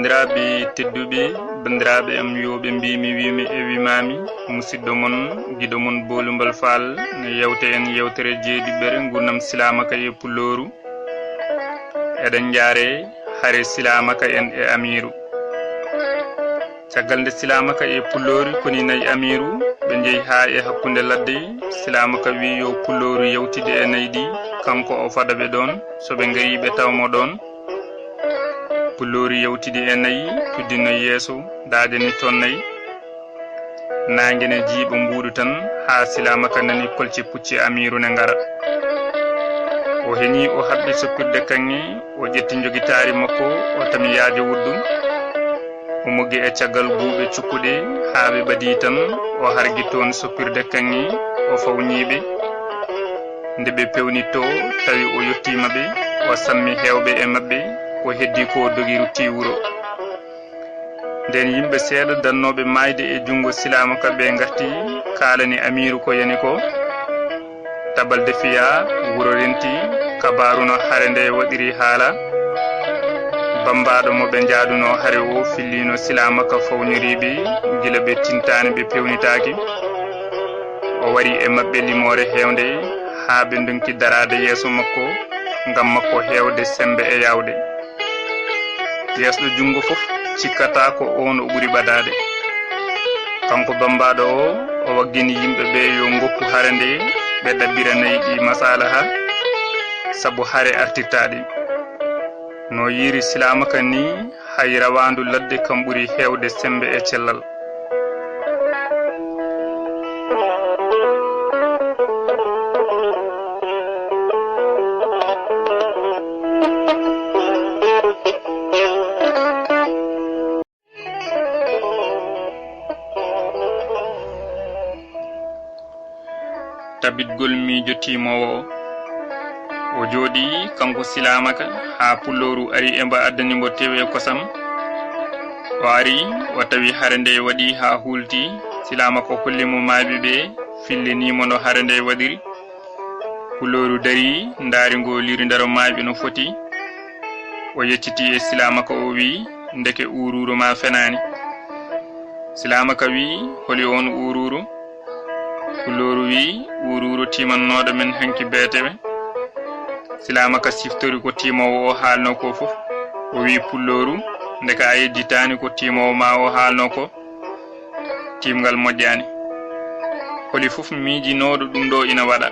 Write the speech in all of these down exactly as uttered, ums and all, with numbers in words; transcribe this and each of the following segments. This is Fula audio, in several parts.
Banndiraaɓe tedduɓe, banndiraaɓe am yooɓe, mbiimi, wiimi e wimaami, musidɗo mon, giɗo mon, Boolumbal Faal, no yewte en yewtere jeeɗiɓɓere ngurnam silaamaka e pullooru. Eɗen njaare hare silaamaka en e amiiru. Caggal nde silaamaka e pulloori koni nayi amiiru, ɓe njehi haa e hakkunde ladde. Silaamaka wi yo pullooru yewtide e nayi ɗi, kanko o fada ɓe ɗoon. So ɓe ngarii ɓe taw mo ɗoon. Pulloori yewtidi e nayi, tuddino yeeso, daajani toon nayi. Naange ne jiiɓa mbuuɗu tan, haa silaamaka nani kolce pucci amiiru ne ngara. O heñi, o haɓɓi soppirde kaŋŋe, o ƴetti njogitaari makko, o tami yaajo wuddu. O moggi e caggal buuɓe cukkuɗe, haa ɓe ɓadii tan, o hargi toon soppirde kaŋŋe, o fawñi ɓe. Nde ɓe pewnitoo, tawi o yottiima ɓe, o sammi heewɓe e maɓɓe, ko heddii ko dogi ruttii wuro. Nden yimɓe seeɗa dannooɓe maayde e junngo silaamaka ɓe ngarti, kaalani amiiru ko yani ko. Tabal defiya, wuro renti, kabaaru no hare nde waɗiri haala. Bammbaaɗo mo ɓe njaadunoo hare o fillino silaamaka fawñoriiɓe, gila ɓe tintaani ɓe pewnitaaki. O wari e maɓɓe limoore heewnde, haa ɓe ndonki daraade yeeso makko, ngam makko heewde semmbe e yaawde. Yeesɗo junngo fof cikkata ko oon o ɓuri ɓadaade. Kanko bammbaaɗo o, o waggini yimɓe ɓe yo ngoppu hare nde, ɓe ɗaɓɓira nayi ɗi masalaha, sabu hare artirtaa ɗi. No yiiri silaamaka ni, hay rawaandu ladde kam ɓuri heewde semmbe e cellal. Tabitgol miijo tiimoowo o. O jooɗii, kanko silaamaka, haa pullooru ari e mba addani mbo tew e kosam. O ari, o tawi hare nde waɗi haa huulti, silaamaka holli mo maayɓe ɓe, fillini mo no hare nde waɗiri. Pullooru darii, ndaari ngo liiri ndaro maayɓe no foti. O yeccitii e silaamaka o wi'i, ndeke uuruuru ma fenaani. Silaamaka wi'i, holi oon uuruuru? Pullooru wi'i, uuruuru tiimannooɗo men hanki beetewe. Silaamaka siftori ko tiimoowo o haalno ko fof. O wi'i pullooru, ndeke a yejjitaani ko tiimoowo ma o haalno ko. Tiimngal moƴƴaani. Holi fof miijinooɗo ɗum ɗo ina waɗa.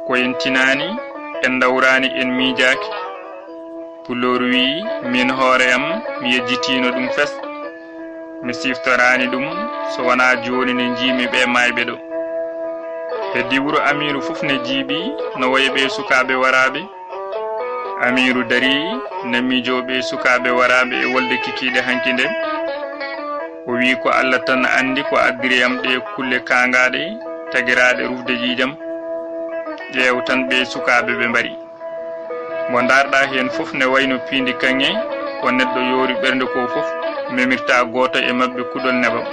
Ko en tinaani, en ndawraani, en miijaaki. Pullooru wi'i, miin hoore am, mi yejjitiino ɗum fes. Mi siftoraani ɗum, so wonaa jooni nde njiimi ɓe maayɓe ɗo. Heddi wuro amiiru fof ne jiiɓi, no wayi ɓe sukaaɓe waraaɓe. Amiiru darii, ne miijoo ɓe sukaaɓe waraaɓe e wolde kikiiɗe hanki nde. O wi'i, ko Alla tan anndi ko addiri am ɗe kulle kaangaaɗe, tagiraaɗe rufde ƴiiƴam. Ƴeew tan ɓe sukaaɓe ɓe mbari. Mo ndaarɗaa heen fof ne wayno piindi kaŋŋe, ko neɗɗo yoori ɓernde ko fof, memirta gooto e maɓɓe kuɗol nebam.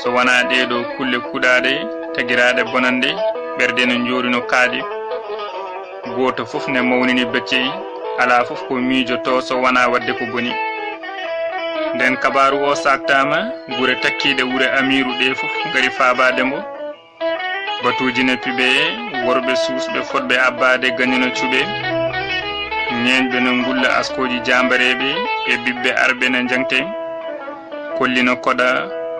So wonaa ɗee ɗo kulle kuɗaaɗe, tagiraaɗe bonannde, ɓerɗe no njoori no kaaƴe. Gooto fof ne mawnini becce, alaa fof ko miijotoo so wonaa waɗde ko boni. Nden kabaaru o saaktaama, gure takkiiɗe wure amiiru ɗe fof ngari faabaade mbo. Batuuji ne piɓee, worɓe suusɓe fotɓe abbaade gani no cuɓee. Ñeeñɓe no ngulla askooji jaambareeɓe e ɓiɓɓe arɓe ne njaŋtee. Kolli no koɗa,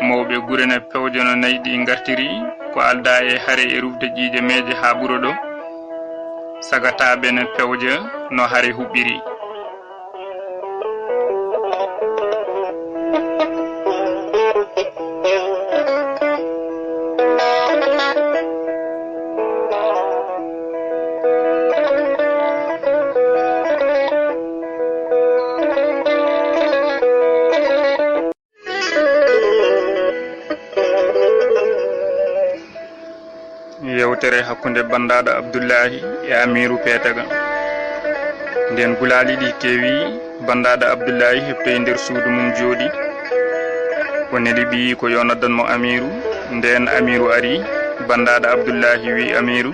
mawɓe gure ne pewja no nayi ɗi ngartiri, ko aldaa e hare e rufde ƴiiƴe meeje haa ɓuro ɗo. Sagataaɓe ne pewja no hare huɓɓiri. Yewtere hakkunde Banndaɗo Abdullahi e Amiiru Peetaga. Nden gulaali ɗi kewi, Banndaɗo Abdullahi heɓtoyi nder suudu mum jooɗi. O neli ɓiyi ko yo noddan mo Amiiru. Nden Amiiru ari, Banndaɗo Abdullahi wi Amiiru,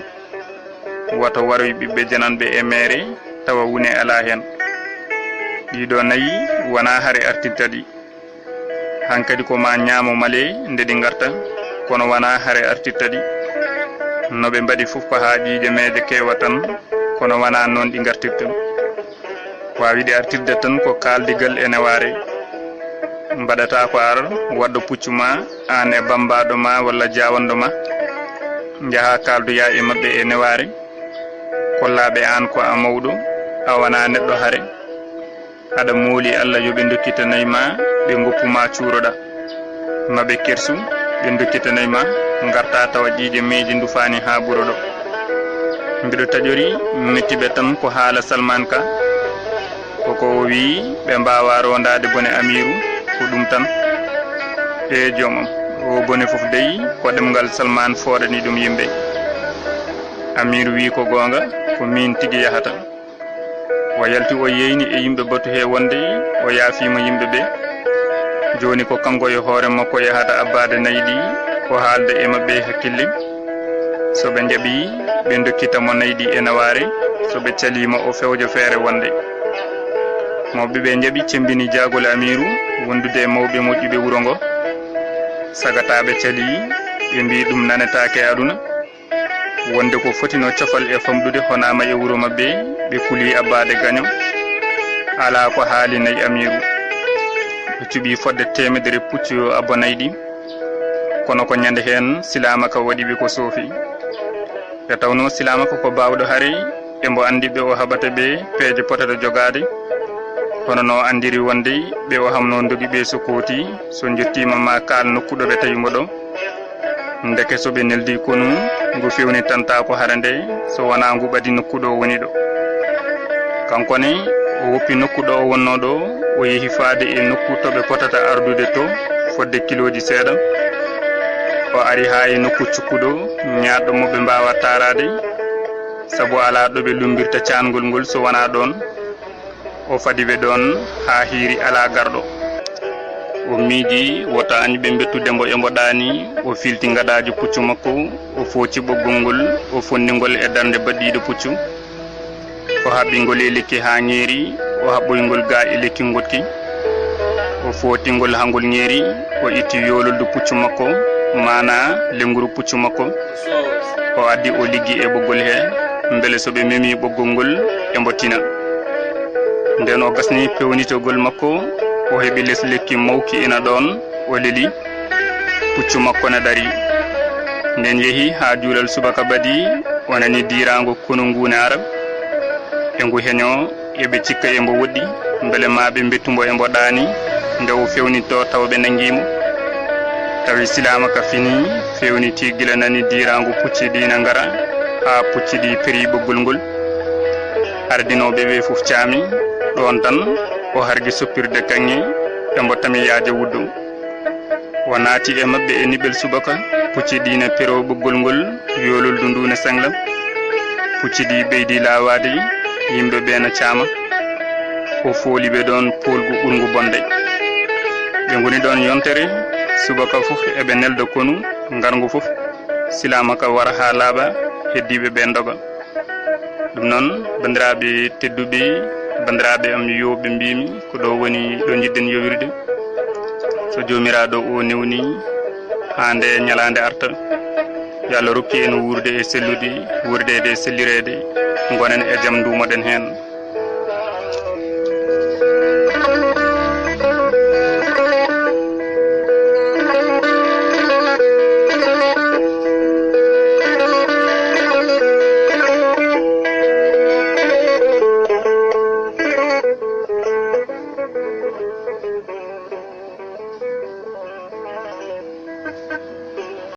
"Woto waroy ɓiɓɓe jananɓe e meere, tawa wune alaa heen." Ɗiɗo nayi wonaa hare artirta ɗi. Hankadi ko ma ñaamo male nde ɗi ngarta, kono wonaa hare artirta ɗi. No ɓe mbaɗi fof ko haa ƴiiƴe meeje keewa tan, kono wonaa noon ɗi ngartirta. Waawi ɗi artirde tan ko kaaldigal e newaare. Mbaɗata ko ar waɗɗo puccu ma, aan e bammbaaɗo ma walla jaawanɗo ma. Njaha kaaldoya e maɓɓe e newaare. Kollaaɓe aan ko a mawɗo, a wonaa neɗɗo hare. Aɗa mooli Alla yo ɓe ndokkitanay ma, ɓe ngoppu ma cuuroɗa. Ma ɓe kersu, ɓe ndokkitanay ma, ngarta tawa ƴiiƴe meeje ndufaani haa ɓuro ɗo. Mbiɗo taƴori mettiɓe tan ko haala Salmaan ka. Ko ko o wiyi ɓe mbaawaa roondaade bone Amiiru, ko ɗum tan. E joomam, o bone fof dey ko ɗemngal Salmaan fooɗani ɗum yimɓe. Amiiru wiyi ko goonga, ko miin tigi yahata. O yalti o yeeyni e yimɓe batu hee wonde o yaafiima yimɓe ɓe. Jooni ko kanko e hoore makko yahata abbaade nayi ɗi, o haalda e maɓɓe e hakkille. So ɓe njaɓii, ɓe ndokkita mo nayi ɗi e nawaare, so ɓe caliima o fewja feere wonde. Mawɓe ɓe njaɓi cemmbini jaagol Amiiru wondude e mawɓe moƴƴuɓe wuro ngo. Sagataaɓe calii, ɓe mbii ɗum nanetaake e aduna. Wonde ko fotino cofal e famɗude honaama e wuro maɓɓe, ɓe kulii abbaade gaño. Alaa ko haali nayi Amiiru. Ɓe cuɓii fodde teemedere puccu yo abbo nayi ɗi. Kono ko ñande heen Silaamaka waɗi ɓe ko soofi. Nde tawnoo Silaamaka ko baawɗo hare, e mbo anndi ɓe o haɓata ɓe peeje potata jogaade. Hono no anndiri wonde ɓe o hamno ndogi ɓe so kooti, so njottiima ma kaal nokku ɗo ɓe tawi mbo ɗo. Ndeke so ɓe neldi konu, ngu fewnitanta ko hare nde, so wonaa ngu ɓadi nokku ɗo woni ɗo. Kanko ne, o woppi nokku ɗo o wonnoo ɗo, o yehi faade e nokku to ɓe potata ardude to, fodde kilooji seeɗa. O ari haa e nokku cukkuɗo, ñaaɗɗo mo ɓe mbaawaa taaraade, sabu alaa ɗo ɓe lumbirta caangol ngol so wonaa ɗoon. O fadi ɓe ɗoon haa hiiri alaa garɗo. O miiji wota añɓe mbettude mbo e mbo ɗaani, o filti ngadaajo puccu makko, o fooci ɓoggol ngol, o fondi ngol e darnde baɗɗiiɗo puccu. O haɓɓi ngol e lekki haa ŋeeri, o haɓɓoyi ngol gaa e lekki ngoɗki. O footi ngol haa ngol ŋeeri, o itti yoololdu puccu makko, maanaa lennguru puccu makko. O addi o liggi e ɓoggol hee, mbele so ɓe memi ɓoggol ngol, e mbo tina. Nden o gasni peewnitagol makko, o heɓi les lekki mawki ina ɗoon, o leli. Puccu makko na dari. Nden yehi haa juulal subaka ɓadi, o nani diiraango konu ngu ne ara. E ngu heño, eɓe cikka e mbo woɗɗi, mbele ma ɓe mbettu mbo e mbo ɗaani, nde o fewnitto tawa ɓe nanngi mo. Tawi Silaamaka fini, fewniti gila nani diiraango pucci ɗi na ngara, haa pucci ɗi peri ɓoggol ngol. Ardinooɓe ɓe fof caami, ɗoon tan o hargi soppirde kaŋŋe, e mbo tami yaaja wuddu. O naati e maɓɓe e niɓel subaka, pucci ɗi na pero ɓoggol ngol, yoololdu ndu na sengla. Pucci ɗi ɓeydi laawaade, yimɓe ɓe na caama. O fooli ɓe ɗoon poolgu ɓurngu bonde. Ɓe ngoni ɗoon yontere, subaka fof eɓe nelda konu, ngarngu fof, Silaamaka wara haa laaɓa, heddiiɓe ɓe ndoga. Ɗum noon, banndiraaɓe tedduɓe, banndiraaɓe am yowɓe, mbiimi ko ɗo woni ɗo njiɗɗen yowirde. So Joomiraaɗo o newni haa nde ñalaande arta, yo Allah rokku en wuurde e sellude, wuurdeede e sellireede, ngonen e jam, nduumoɗen heen.